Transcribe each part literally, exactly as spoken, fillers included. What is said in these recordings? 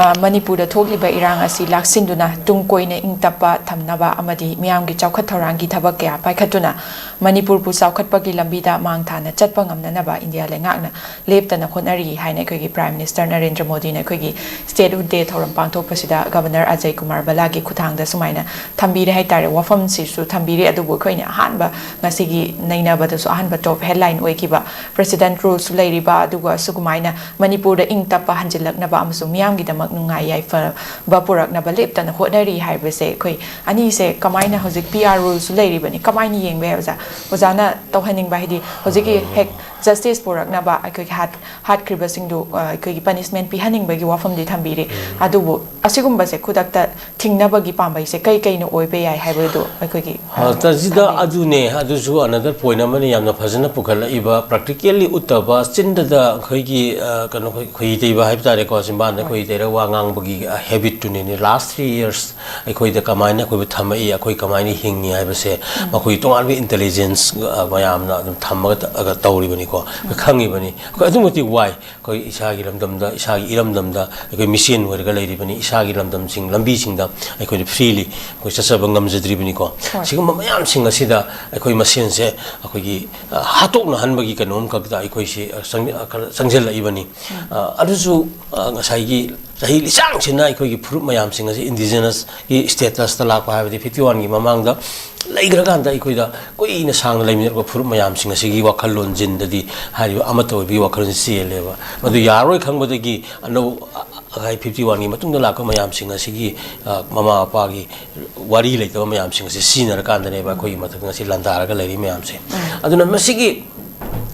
ꯃꯅꯤꯄꯨꯔꯗ ꯊꯣꯛꯂꯤꯕ ꯏꯔꯥꯡ ꯑꯁꯤ ꯂꯥꯛꯁꯤꯟꯗꯨꯅ ꯇꯨꯡ ꯀꯣꯏꯅ ꯏꯪ ꯇꯞꯄ ꯊꯝꯅꯕ ꯑꯃꯗꯤ ꯃꯤꯌꯥꯝꯒꯤ ꯆꯥꯎꯈꯠ ꯊꯧꯔꯥꯡꯒꯤ ꯊꯕꯛ ꯀꯌꯥ ꯄꯥꯏꯈꯠꯇꯨꯅ ꯃꯅꯤꯄꯨꯔꯕꯨ ꯆꯥꯎꯈꯠꯄꯒꯤ ꯂꯝꯕꯤꯗ ꯃꯥꯡ ꯊꯥꯅ ꯆꯠꯄ ꯉꯝꯅꯅꯕ ꯏꯟꯗꯤꯌꯥ ꯂꯩꯉꯥꯛꯅ ꯂꯦꯞꯇꯅ ꯍꯣꯠꯅꯔꯤ ꯍꯥꯏꯅ ꯑꯩꯈꯣꯏꯒꯤ Prime Minister ꯅꯔꯦꯟꯗ꯭ꯔ ꯃꯣꯗꯤꯅ ꯑꯩꯈꯣꯏꯒꯤ Statehood Day ꯊꯧꯔꯝ ꯄꯥꯡꯊꯣꯛꯄꯁꯤꯗ Governor ꯑꯖꯌ ꯀꯨꯃꯥꯔ ꯕꯂꯥꯒꯤ ꯈꯨꯠꯊꯥꯡꯗ ꯁꯨꯃꯥꯏꯅ ꯊꯝꯕꯤꯔꯦ ꯍꯥꯏꯇꯥꯔꯦ꯫ ꯋꯥꯐꯝꯁꯤꯁꯨ ꯊꯝꯕꯤꯔꯦ꯫ ꯑꯗꯨꯕꯨ ꯑꯩꯈꯣꯏꯅ ꯑꯍꯥꯟꯕ ꯉꯁꯤꯒꯤ ꯅꯩꯅꯕꯗꯁꯨ ꯑꯍꯥꯟꯕ top headline ꯑꯣꯏꯈꯤꯕ President Ruleꯁꯨ ꯂꯩꯔꯤꯕ, ꯑꯗꯨꯒ ꯁꯨꯒꯨꯃꯥꯏꯅ ꯃꯅꯤꯄꯨꯔꯗ ꯏꯪ ꯇꯞꯄ ꯍꯟꯖꯤꯜꯂꯛꯅꯕ ꯑꯃꯁꯨꯡ ꯃꯤꯌꯥꯝꯒꯤꯗꯃꯛ ꯅꯨꯡꯉꯥꯏ ꯌꯥꯏꯐꯕ ꯄꯨꯔꯛꯅꯕ ꯂꯦꯞꯇꯅ ꯍꯣꯠꯅꯔꯤ ꯍꯥꯏꯕꯁꯦ, ꯑꯩꯈꯣꯏ ꯑꯅꯤꯁꯦ ꯀꯃꯥꯏꯅ, ꯍꯧꯖꯤꯛ P R Ruleꯁꯨ ꯂꯩꯔꯤꯕꯅꯤ, ꯀꯃꯥꯏꯅ ꯌꯦꯡꯕ ꯌꯥꯏ ꯑꯣꯖꯥ? ꯑꯣꯖꯥꯅ ꯇꯧꯍꯟꯅꯤꯡꯕ ꯍꯥꯏꯗꯤ ꯍꯧꯖꯤꯛꯀꯤ ꯍꯦꯛ justice ꯄꯨꯔꯛꯅꯕ ꯑꯩꯈꯣꯏꯒꯤ ꯍꯥꯠ-, ꯍꯥꯠꯈ꯭ꯔꯤꯕꯁꯤꯡꯗꯨ, ꯑ, ꯑꯩꯈꯣꯏꯒꯤ punishment ꯄꯤꯍꯟꯅꯤꯡꯕꯒꯤ ꯋꯥꯐꯝꯗꯤ ꯊꯝꯕꯤꯔꯤ꯫ ꯑꯗꯨꯕꯨ ꯑꯁꯤꯒꯨꯝꯕꯁꯦ ꯈꯨꯗꯛꯇ ꯊꯤꯡꯅꯕꯒꯤ ꯄꯥꯝꯕꯩꯁꯦ ꯀꯩ ꯀꯩꯅ ꯑꯣꯏꯕ ꯌꯥꯏ ꯍꯥꯏꯕꯗꯨ ꯑꯩꯈꯣꯏꯒꯤ, ꯑ, ꯇꯥꯖꯤꯗ, ꯊꯝꯕꯤꯌꯨ꯫ ꯑꯗꯨꯅꯦ, ꯑꯗꯨꯁꯨ another point ꯑꯃꯅꯤ ꯌꯥꯝꯅ ꯐꯖꯅ ꯄꯨꯈꯠꯂꯛꯏꯕ, practically ꯎꯠꯇꯕ, ꯆꯤꯟꯗꯗ ꯑꯩꯈꯣꯏꯒꯤ, ꯑ, ꯀꯩꯅꯣ, ꯈꯣꯏ-, ꯈꯣꯏꯍꯤ ꯇꯩꯕ ꯍꯥꯏꯕ ꯇꯥꯔꯦꯀꯣ, ꯆꯤꯟꯕꯥꯟꯗ ꯈꯣꯏꯍꯤ ꯇꯩꯔꯒ ꯋꯥ ꯉꯥꯡꯕꯒꯤ, ꯑ, habitꯇꯨꯅꯤꯅꯦ꯫ Last three years ꯑꯩꯈꯣꯏꯗ ꯀꯃꯥꯏꯅ ꯑꯩꯈꯣꯏꯕꯨ ꯊꯝꯃꯛꯏ, ꯑꯩꯈꯣꯏ ꯀꯃꯥꯏꯅ ꯍꯤꯡꯉꯤ ꯍꯥꯏꯕꯁꯦ ꯃꯈꯣꯏꯒꯤ ꯇꯣꯉꯥꯟꯕ intelligence, ꯑ, ꯃꯌꯥꯝꯅ ꯑꯗꯨꯝ ꯊꯝꯃꯒ ꯇ-, ꯑꯒ ꯇꯧꯔꯤꯕꯅꯤꯀꯣ, ꯑꯩꯈꯣꯏ ꯈꯪꯉꯤꯕꯅꯤ꯫ ꯑꯩꯈꯣꯏ ꯑꯗꯨꯛ ꯃꯇꯤꯛ ꯋꯥꯏ꯫ ꯑꯩꯈꯣꯏ ꯏꯁꯥꯒꯤ ꯂꯝꯗꯝꯗ, ꯏꯁꯥꯒꯤ ꯏꯔꯝꯗꯝꯗ ꯑꯩꯈꯣꯏ ꯃꯤꯁꯦꯟ ꯑꯣꯏꯔꯒ ꯂꯩꯔꯤꯕꯅꯤ꯫ ꯏꯁꯥꯒꯤ ꯂꯝꯗꯝꯁꯤꯡ, ꯂꯝꯕꯤꯁꯤꯡꯗ ꯑꯩꯈꯣꯏꯅ freely ꯑꯩꯈꯣꯏ ꯆꯠꯆꯕ ꯉꯝꯖꯗ꯭ꯔꯤꯕꯅꯤꯀꯣ꯫ ꯍꯣꯏ꯫ ꯁꯤꯒꯨꯝꯕ ꯃꯌꯥꯝꯁꯤꯡ ꯑꯁꯤꯗ ꯑꯩꯈꯣꯏ ꯃꯁꯦꯟꯁꯦ ꯑꯩꯈꯣꯏꯒꯤ, ꯑ, ꯍꯥꯠꯇꯣꯛꯅꯍꯟꯕꯒꯤ ꯀꯩꯅꯣꯝꯈꯛꯇ ꯑꯩꯈꯣꯏꯁꯤ, ꯑ, ꯆꯪ-, ꯑ, ꯈꯔ ꯆꯪꯁꯤꯜꯂꯛꯏꯕꯅꯤ꯫ ꯑ, ꯑꯗꯨꯁꯨ, ꯑ, ꯉꯁꯥꯏꯒꯤ ꯆꯍꯤ ꯂꯤꯁꯥꯡꯁꯤꯟꯅ ꯑꯩꯈꯣꯏꯒꯤ ꯐꯨꯔꯨꯞ ꯃꯌꯥꯝꯁꯤꯡ ꯑꯁꯤ indigenousꯀꯤ statusꯇ ꯂꯥꯛꯄ ꯍꯥꯏꯕꯗꯤ fifty oneꯒꯤ ꯃꯃꯥꯡꯗ ꯂꯩꯈ꯭ꯔꯀꯥꯟꯗ ꯑꯩꯈꯣꯏꯗ ꯀꯨꯏꯅ ꯁꯥꯡꯅ ꯂꯩꯃꯤꯟꯅꯔꯛꯄ ꯐꯨꯔꯨꯞ ꯃꯌꯥꯝꯁꯤꯡ ꯑꯁꯤꯒꯤ ꯋꯥꯈꯜꯂꯣꯟꯁꯤꯡꯗꯗꯤ ꯍꯥꯏꯔꯤꯕ ꯑꯃꯠꯇ ꯑꯣꯏꯕꯒꯤ ꯋꯥꯈꯜꯂꯣꯟꯁꯤ ꯆꯦꯜꯂꯦꯕ꯫ ꯃꯗꯨ ꯌꯥꯔꯔꯣꯏ ꯈꯪꯕꯗꯒꯤ ꯑꯅꯧ-, ꯑ-, ꯑ-, fifty oneꯒꯤ ꯃꯇꯨꯡꯗ ꯂꯥꯛꯄ ꯃꯌꯥꯝꯁꯤꯡ ꯑꯁꯤꯒꯤ, ꯑ, ꯃꯃꯥ ꯃꯄꯥꯒꯤ ꯋꯥꯔꯤ ꯂꯩꯇꯕ ꯃꯌꯥꯝꯁꯤꯡ ꯑꯁꯤ ꯁꯤꯖꯤꯟꯅꯔꯀꯥꯟꯗꯅꯦꯕ ꯑꯩꯈꯣꯏꯒꯤ ꯃꯊꯛ ꯉꯁꯤ ꯂꯥꯟꯗꯥꯔꯒ ꯂꯩꯔꯤ ꯃꯌꯥꯝꯁꯦ꯫ ꯑꯗꯨꯅ ꯃꯁꯤꯒꯤ,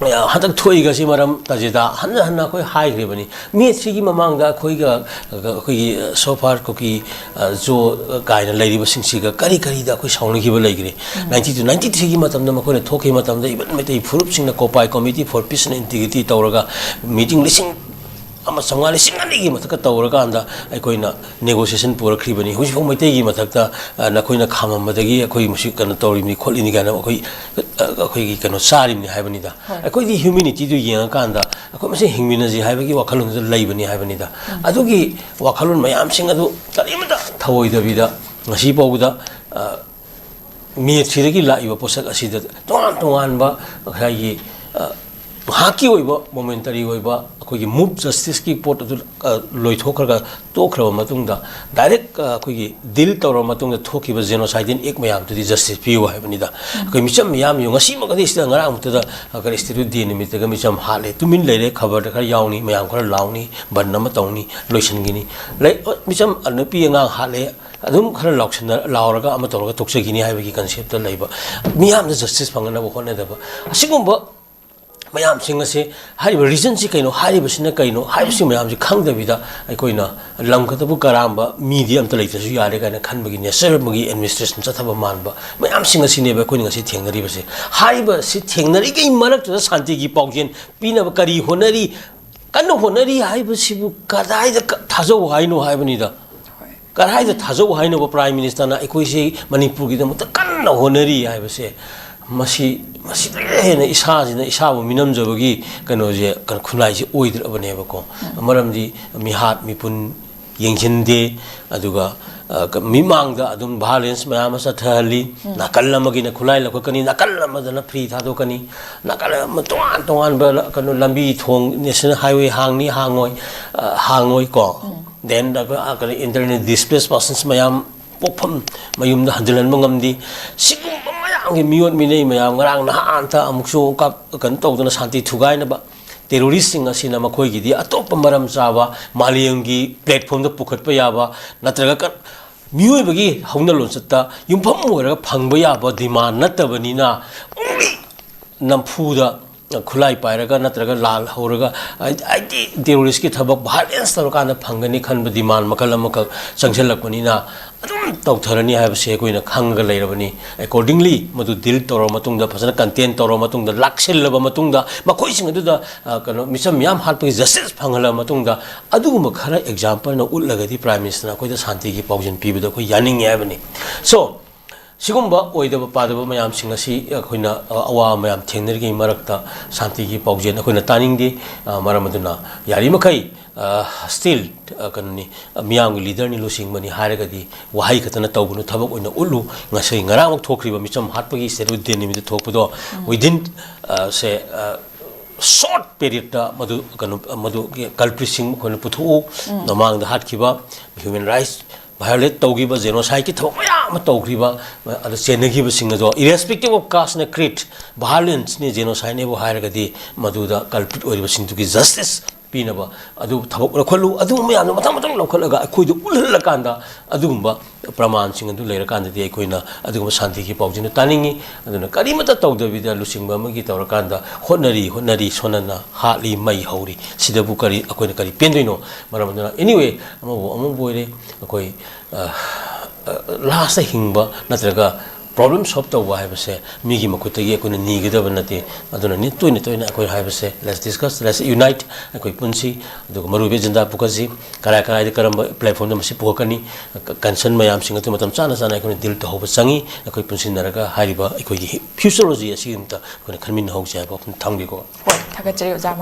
ꯑ, ꯍꯟꯗꯛ ꯊꯣꯛꯏꯕꯁꯤ ꯃꯔꯝ ꯇꯥꯖꯤꯗ ꯍꯟꯅ ꯍꯟꯅ ꯑꯩꯈꯣꯏ ꯍꯥꯏꯈ꯭ꯔꯤꯕꯅꯤ꯫ ꯃꯤ ꯁꯤꯒꯤ ꯃꯃꯥꯡꯗ ꯑꯩꯈꯣꯏꯒ, ꯑꯩꯈꯣꯏꯒꯤ, ꯑ, so far ꯀꯨꯀꯤ, ꯑ, ꯖꯣ, ꯑ, ꯀꯥꯏꯅ ꯂꯩꯔꯤꯕꯁꯤꯡꯁꯤꯒ ꯀꯔꯤ ꯀꯔꯤꯗ ꯑꯩꯈꯣꯏ ꯁꯥꯎꯅꯈꯤꯕ ꯂꯩꯈ꯭ꯔꯦ? Ninety two, ninety threeꯒꯤ ꯃꯇꯝꯗ ꯃꯈꯣꯏꯅ ꯊꯣꯛꯈꯤꯕ ꯃꯇꯝꯗ even Meitei ꯐꯨꯔꯨꯞꯁꯤꯡꯅ Kopai Committee for Peace and Integrity ꯇꯧꯔꯒ meeting ꯂꯤꯁꯤꯡ ꯑꯃ ꯆꯥꯝꯃꯉꯥ, ꯂꯤꯁꯤꯡ ꯑꯅꯤꯒꯤ ꯃꯊꯛꯇ ꯇꯧꯔꯀꯥꯟꯗ ꯑꯩꯈꯣꯏꯅ negotiation ꯄꯨꯔꯛꯈ꯭ꯔꯤꯕꯅꯤ꯫ ꯍꯧꯖꯤꯛꯐꯥꯎ ꯃꯩꯇꯩꯒꯤ ꯃꯊꯛꯇ, ꯑ, ꯅꯈꯣꯏꯅ ꯈꯥꯝꯃꯝꯕꯗꯒꯤ ꯑꯩꯈꯣꯏ ꯃꯁꯤ ꯀꯩꯅꯣ ꯇꯧꯔꯤꯕꯅꯤ ꯈꯣꯠꯂꯤꯅꯤ ꯀꯥꯏꯅ ꯑꯩꯈꯣꯏ, ꯑ, ꯑꯩꯈꯣꯏꯒꯤ ꯀꯩꯅꯣ ꯆꯥꯔꯤꯕꯅꯤ ꯍꯥꯏꯕꯅꯤꯗ꯫ ꯍꯣꯏ꯫ ꯑꯩꯈꯣꯏꯗꯤ humanityꯗꯨ ꯌꯦꯡꯉꯀꯥꯟꯗ ꯑꯩꯈꯣꯏ ꯃꯁꯦꯟ ꯍꯤꯡꯃꯤꯟꯅꯁꯤ ꯍꯥꯏꯕꯒꯤ ꯋꯥꯈꯜꯂꯣꯟꯗꯨꯗ ꯂꯩꯕꯅꯤ ꯍꯥꯏꯕꯅꯤꯗ꯫ ꯎꯝ꯫ ꯑꯗꯨꯒꯤ ꯋꯥꯈꯜꯂꯣꯟ ꯃꯌꯥꯝꯁꯤꯡ ꯑꯗꯨ ꯀꯔꯤꯃꯇ ꯊꯧꯑꯣꯏꯗꯕꯤꯗ ꯉꯁꯤ ꯐꯥꯎꯕꯗ, ꯑ, ꯃꯦꯠꯁꯤꯗꯒꯤ ꯂꯥꯛꯏꯕ ꯄꯣꯠꯁꯛ ꯑꯁꯤꯗ ꯇꯣꯉꯥꯟ ꯇꯣꯉꯥꯟꯕ ꯉꯁꯥꯏꯒꯤ, ꯑ, ꯉꯥꯏꯍꯥꯛꯀꯤ ꯑꯣꯏꯕ, momentary ꯑꯣꯏꯕ ꯑꯩꯈꯣꯏꯒꯤ move justiceꯀꯤ ꯄꯣꯠ ꯑꯗꯨ, ꯑ, ꯂꯣꯏꯊꯣꯛꯈ꯭ꯔꯒ ꯇꯣꯛꯈ꯭ꯔꯕ ꯃꯇꯨꯡꯗ, direct, ꯑ, ꯑꯩꯈꯣꯏꯒꯤ deal ꯇꯧꯔꯕ ꯃꯇꯨꯡꯗ ꯊꯣꯛꯈꯤꯕ Genocide Act ꯃꯌꯥꯝꯗꯨꯗꯤ justice ꯄꯤꯌꯨ ꯍꯥꯏꯕꯅꯤꯗ꯫ ꯎꯝ꯫ ꯑꯩꯈꯣꯏ ꯃꯤꯆꯝ ꯃꯤꯌꯥꯝ ꯌꯦꯡꯉꯨ, ꯉꯁꯤꯃꯛꯀꯗꯤ ꯁꯤꯗ ꯉꯔꯥꯡꯃꯛꯇꯗ, ꯑ, ꯀꯔꯤ Statue Day ꯅꯨꯃꯤꯠꯇꯒ ꯃꯤꯆꯝ ꯍꯥꯠꯂꯦ, ꯇꯨꯃꯤꯟ ꯂꯩꯔꯦ, ꯈꯕꯔꯗ ꯈꯔ ꯌꯥꯎꯅꯤ, ꯃꯌꯥꯝ ꯈꯔ ꯂꯥꯎꯅꯤ, ꯕꯟ ꯑꯃ ꯇꯧꯅꯤ, ꯂꯣꯏꯁꯤꯟꯈꯤꯅꯤ꯫ ꯂꯩ, ꯑ, ꯃꯤꯆꯝ, ꯑ, ꯅꯨꯄꯤ ꯑꯉꯥꯡ ꯍꯥꯠꯂꯦ, ꯑꯗꯨꯝ ꯈꯔ ꯂꯥꯎꯁꯟꯅ-, ꯂꯥꯎꯔꯒ ꯑꯃ ꯇꯧꯔꯒ ꯇꯣꯛꯆꯈꯤꯅꯤ ꯍꯥꯏꯕꯒꯤ conceptꯇ ꯂꯩꯕ, ꯃꯤꯌꯥꯝꯗ justice ꯐꯪꯅꯅꯕ ꯍꯣꯠꯅꯗꯕ, ꯑꯁꯤꯒꯨꯝꯕ ꯃꯌꯥꯝꯁꯤꯡ ꯑꯁꯦ, ꯍꯥꯏꯔꯤꯕ reasonꯁꯤ ꯀꯩꯅꯣ, ꯍꯥꯏꯔꯤꯕꯁꯤꯅ ꯀꯩꯅꯣ ꯍꯥꯏꯕꯁꯤ ꯃꯌꯥꯝꯁꯤ ꯈꯪꯗꯕꯤꯗ, ꯑꯩꯈꯣꯏꯅ ꯂꯝ ꯈꯛꯇꯕꯨ ꯀꯔꯥꯝꯕ ꯃꯤꯗꯤ ꯑꯝꯇ ꯂꯩꯇ꯭ꯔꯁꯨ ꯌꯥꯔꯦ ꯀꯥꯏꯅ ꯈꯟꯕꯒꯤ nature ꯑꯃꯒꯤ administration ꯆꯠꯊꯕ ꯃꯥꯟꯕ ꯃꯌꯥꯝꯁꯤꯡ ꯑꯁꯤꯅꯦꯕ ꯑꯩꯈꯣꯏꯅ ꯉꯁꯤ ꯊꯦꯡꯅꯔꯤꯕꯁꯦ꯫ ꯍꯥꯏꯔꯤꯕ ꯁꯤ ꯊꯦꯡꯅꯔꯤꯉꯩ ꯃꯔꯛꯇꯨꯗ ꯁꯥꯟꯇꯤꯒꯤ ꯄꯥꯎꯖꯦꯜ ꯄꯤꯅꯕ ꯀꯔꯤ ꯍꯣꯠꯅꯔꯤ, ꯀꯟꯅ ꯍꯣꯠꯅꯔꯤ ꯍꯥꯏꯕꯁꯤꯕꯨ ꯀꯗꯥꯏꯗ ꯀ-, ꯊꯥꯖꯧ ꯍꯥꯏꯅꯣ ꯍꯥꯏꯕꯅꯤꯗ꯫ ꯍꯣꯏ꯫ ꯀꯗꯥꯏꯗ ꯊꯥꯖꯧ ꯍꯥꯏꯅꯣꯕ Prime Ministerꯅ ꯑꯩꯈꯣꯏꯁꯤ ꯃꯅꯤꯄꯨꯔꯒꯤꯗꯃꯛꯇ ꯀꯟꯅ ꯍꯣꯠꯅꯔꯤ ꯍꯥꯏꯕꯁꯦ? ꯃꯁꯤ, ꯃꯁꯤꯗꯒꯤ ꯍꯦꯟꯅ ꯏꯁꯥꯁꯤꯅ ꯏꯁꯥꯕꯨ ꯃꯤꯅꯝꯖꯕꯒꯤ ꯀꯩꯅꯣꯁꯦ, ꯀꯩꯅꯣ, ꯈꯨꯟꯅꯥꯏꯁꯦ ꯑꯣꯏꯗ꯭ꯔꯕꯅꯦꯕꯀꯣ꯫ ꯎꯝ꯫ ꯃꯔꯝꯗꯤ ꯃꯤꯍꯥꯠ ꯃꯤꯄꯨꯟ ꯌꯦꯡꯁꯤꯟꯗꯦ, ꯑꯗꯨꯒ, ꯑ, ꯀ-, ꯃꯤꯃꯥꯡꯗ ꯑꯗꯨꯝ violence ꯃꯌꯥꯝ ꯑꯃ ꯆꯠꯊꯍꯜꯂꯤ꯫ ꯎꯝ꯫ ꯅꯥꯀꯜ ꯑꯃꯒꯤꯅ ꯈꯨꯠꯂꯥꯏ ꯂꯧꯈꯠꯀꯅꯤ, ꯅꯥꯀꯜ ꯑꯃꯗꯅ free ꯊꯥꯗꯣꯛꯀꯅꯤ, ꯅꯥꯀꯜ ꯑꯃ ꯇꯣꯉꯥꯟ ꯇꯣꯉꯥꯟꯕ ꯂ-, ꯀꯩꯅꯣ, ꯂꯝꯕꯤ ꯊꯣꯡ, national highway ꯍꯥꯡꯅꯤ, ꯍꯥꯡꯉꯣꯏ, ꯑ, ꯍꯥꯡꯉꯣꯏꯀꯣ꯫ ꯎꯝ꯫ Then, ꯑ, ꯀ-, ꯑ, ꯀꯩꯅꯣ, internally displaced persons ꯃꯌꯥꯝ ꯄꯣꯛꯐꯝ ꯃꯌꯨꯝꯗ ꯍꯟꯖꯤꯜꯍꯟꯕ ꯉꯝꯗꯦ꯫ ꯁꯤꯒꯨꯝꯕ ꯃꯌꯥꯝꯒꯤ ꯃꯤꯑꯣꯠ ꯃꯤꯅꯩ ꯃꯌꯥꯝ, ꯉꯔꯥꯡ ꯅꯍꯥꯟꯇ ꯑꯃꯨꯛꯁꯨ ꯀꯥꯞ-, ꯀꯩꯅꯣ ꯇꯧꯗꯅ ꯁꯥꯟꯇꯤ ꯊꯨꯒꯥꯏꯅꯕ terroristꯁꯤꯡ ꯑꯁꯤꯅ ꯃꯈꯣꯏꯒꯤꯗꯤ ꯑꯇꯣꯞꯄ ꯃꯔꯝ ꯆꯥꯕ ꯃꯥꯂꯦꯝꯒꯤ platformꯗ ꯄꯨꯈꯠꯄ ꯌꯥꯕ ꯅꯠꯇ꯭ꯔꯒ ꯀ-, ꯃꯤꯑꯣꯏꯕꯒꯤ ꯍꯧꯅ ꯂꯣꯟꯆꯠꯇ ꯌꯨꯝꯐꯝ ꯑꯣꯏꯔꯒ ꯐꯪꯕ ꯌꯥꯕ demand ꯅꯠꯇꯕꯅꯤꯅ, only ꯅꯝꯐꯨꯗ ꯈꯨꯠꯂꯥꯏ ꯄꯥꯏꯔꯒ ꯅꯠꯇ꯭ꯔꯒ ꯂꯥꯜ ꯍꯧꯔꯒ, ꯍꯥꯏꯗꯤ terrorist ꯀꯤ ꯊꯕꯛ violence ꯇꯧꯔꯀꯥꯟꯗ ꯐꯪꯒꯅꯤ ꯈꯟꯕ demand ꯃꯈꯜ ꯑꯃꯈꯛ ꯆꯪꯁꯤꯜꯂꯛꯄꯅꯤꯅ, ꯑꯗꯨꯝ ꯇꯧꯊꯔꯅꯤ ꯍꯥꯏꯕꯁꯦ ꯑꯩꯈꯣꯏꯅ ꯈꯪꯉꯒ ꯂꯩꯔꯕꯅꯤ꯫ Accordingly ꯃꯗꯨ deal ꯇꯧꯔꯕ ꯃꯇꯨꯡꯗ, ꯐꯖꯅ contain ꯇꯧꯔꯕ ꯃꯇꯨꯡꯗ, ꯂꯥꯛꯁꯤꯜꯂꯕ ꯃꯇꯨꯡꯗ, ꯃꯈꯣꯏꯁꯤꯡ ꯑꯗꯨꯗ, ꯑ, ꯀꯩꯅꯣ, ꯃꯤꯆꯝ ꯃꯤꯌꯥꯝ ꯍꯥꯠꯄꯒꯤ justice ꯐꯪꯍꯜꯂꯕ ꯃꯇꯨꯡꯗ, ꯑꯗꯨꯒꯨꯝꯕ ꯈꯔ example ꯅ ꯎꯠꯂꯒꯗꯤ Prime Minister ꯅ ꯑꯩꯈꯣꯏꯗ ꯁꯥꯟꯇꯤꯒꯤ ꯄꯥꯎꯖꯦꯜ ꯄꯤꯕꯗ ꯑꯩꯈꯣꯏ ꯌꯥꯅꯤꯡꯉꯤ ꯍꯥꯏꯕꯅꯤ꯫ So, ꯁꯤꯒꯨꯝꯕ ꯑꯣꯏꯗꯕ ꯄꯥꯗꯕ ꯃꯌꯥꯝꯁꯤꯡ ꯑꯁꯤ ꯑꯩꯈꯣꯏꯅ, ꯑ, ꯑꯋꯥꯕ ꯃꯌꯥꯝ ꯊꯦꯡꯅꯔꯤꯉꯩ ꯃꯔꯛꯇ ꯁꯥꯟꯇꯤꯒꯤ ꯄꯥꯎꯖꯦꯜ ꯑꯩꯈꯣꯏꯅ ꯇꯥꯅꯤꯡꯗꯦ꯫ ꯑ, ꯃꯔꯝ ꯑꯗꯨꯅ ꯌꯥꯔꯤꯃꯈꯩ, ꯑ, still, ꯑ, ꯀꯩꯅꯣꯅꯤ, ꯑ, ꯃꯤꯌꯥꯝꯒꯤ leader ꯅꯤ, ꯂꯨꯆꯤꯡꯕꯅꯤ ꯍꯥꯏꯔꯒꯗꯤ ꯋꯥꯍꯩ ꯈꯛꯇꯅ ꯇꯧꯒꯅꯨ, ꯊꯕꯛ ꯑꯣꯏꯅ ꯎꯠꯂꯨ꯫ ꯉꯁꯤ ꯉꯔꯥꯡꯃꯛ ꯊꯣꯛꯈ꯭ꯔꯤꯕ ꯃꯤꯆꯝ ꯍꯥꯠꯄꯒꯤ State of India ꯅꯨꯃꯤꯠꯇ ꯊꯣꯛꯄꯗꯣ, within, ꯑ, ꯁꯦ, ꯑ, short period ꯇ ꯃꯗꯨ, ꯀꯩꯅꯣ, ꯃꯗꯨꯒꯤ culprit ꯁꯤꯡ ꯑꯩꯈꯣꯏꯅ ꯄꯨꯊꯣꯛꯎ꯫ ꯃꯃꯥꯡꯗ ꯍꯥꯠꯈꯤꯕ, human rights violate ꯇꯧꯈꯤꯕ, genocide ꯀꯤ ꯊꯕꯛ ꯃꯌꯥꯝ ꯑꯃ ꯇꯧꯈ꯭ꯔꯤꯕ, ꯑꯗꯨ ꯆꯦꯟꯅꯈꯤꯕꯁꯤꯡ ꯑꯗꯣ, irrespective of caste ꯅ creed, violence ꯅꯤ, genocide ꯅꯦꯕꯨ ꯍꯥꯏꯔꯒꯗꯤ, ꯃꯗꯨꯗ culprit ꯑꯣꯏꯔꯤꯕꯁꯤꯡꯗꯨꯒꯤ justice ꯄꯤꯅꯕ ꯑꯗꯨ ꯊꯕꯛ ꯂꯧꯈꯠꯂꯨ꯫ ꯑꯗꯨ ꯃꯌꯥꯝꯗꯣ ꯃꯊꯪ ꯃꯊꯪ ꯂꯧꯈꯠꯂꯒ ꯑꯩꯈꯣꯏꯗ ꯎꯠꯍꯜꯂꯀꯥꯟꯗ, ꯑꯗꯨꯒꯨꯝꯕ ꯄ꯭ꯔꯃꯥꯟꯁꯤꯡ ꯑꯗꯨ ꯂꯩꯔꯀꯥꯟꯗꯗꯤ ꯑꯩꯈꯣꯏꯅ ꯑꯗꯨꯒꯨꯝꯕ ꯁꯥꯟꯇꯤꯒꯤ ꯄꯥꯎꯖꯦꯜꯗꯨ ꯇꯥꯅꯤꯡꯉꯤ꯫ ꯑꯗꯨꯅ ꯀꯔꯤꯃꯠꯇ ꯇꯧꯗꯕꯤꯗ ꯂꯨꯆꯤꯡꯕ ꯑꯃꯒꯤ ꯇꯧꯔꯀꯥꯟꯗ ꯍꯣꯠꯅꯔꯤ, ꯍꯣꯠꯅꯔꯤ, ꯁꯣꯟꯅꯅ ꯍꯥꯠꯂꯤ, ꯃꯩ ꯍꯧꯔꯤ, ꯁꯤꯗꯕꯨ ꯀꯔꯤ, ꯑꯩꯈꯣꯏꯅ ꯀꯔꯤ ꯄꯦꯟꯗꯣꯏꯅꯣ? ꯃꯔꯝ ꯑꯗꯨꯅ, anyway, ꯑꯃꯕꯨ ꯑꯃꯕꯨ ꯑꯣꯏꯔꯦ, ꯑꯩꯈꯣꯏ, ꯑ, ꯑ, last ꯇ ꯍꯤꯡꯕ ꯅꯠꯇ꯭ꯔꯒ problem solve ꯇꯧꯕ ꯍꯥꯏꯕꯁꯦ ꯃꯤꯒꯤ ꯃꯈꯨꯠꯇꯒꯤ ꯑꯩꯈꯣꯏꯅ ꯅꯤꯒꯗꯕ ꯅꯠꯇꯦ꯫ ꯑꯗꯨꯅ ꯅꯤ-, ꯇꯣꯏꯅ ꯇꯣꯏꯅ ꯑꯩꯈꯣꯏ ꯍꯥꯏꯕꯁꯦ, let's discuss, let's unite, ꯑꯩꯈꯣꯏ ꯄꯨꯟꯁꯤ, ꯑꯗꯨꯒ ꯃꯔꯨꯑꯣꯏꯕ agenda ꯄꯨꯈꯠꯁꯤ, ꯀꯔꯥꯏ ꯀꯔꯥꯏꯗ ꯀꯔꯝꯕ platform ꯗ ꯃꯁꯤ ꯄꯨꯈꯠꯀꯅꯤ, ꯀ-, concern ꯃꯌꯥꯝꯁꯤꯡ ꯑꯗꯨ ꯃꯇꯝ ꯆꯥꯅ ꯆꯥꯅ ꯑꯩꯈꯣꯏꯅ deal ꯇꯧꯍꯧꯕ ꯆꯪꯉꯤ꯫ ꯑꯩꯈꯣꯏ ꯄꯨꯟꯁꯤꯟꯅꯔꯒ ꯍꯥꯏꯔꯤꯕ ꯑꯩꯈꯣꯏꯒꯤ futurology ꯑꯁꯤꯒꯤꯗꯃꯛꯇ ꯑꯩꯈꯣꯏꯅ ꯈꯟꯃꯤꯟꯅꯍꯧꯁꯤ ꯍꯥꯏꯕ ꯋꯥꯐꯝ ꯊꯝꯒꯦꯀꯣ꯫ ꯍꯣꯏ, ꯊꯥꯒꯠꯆꯔꯤ ꯑꯣꯖꯥ꯫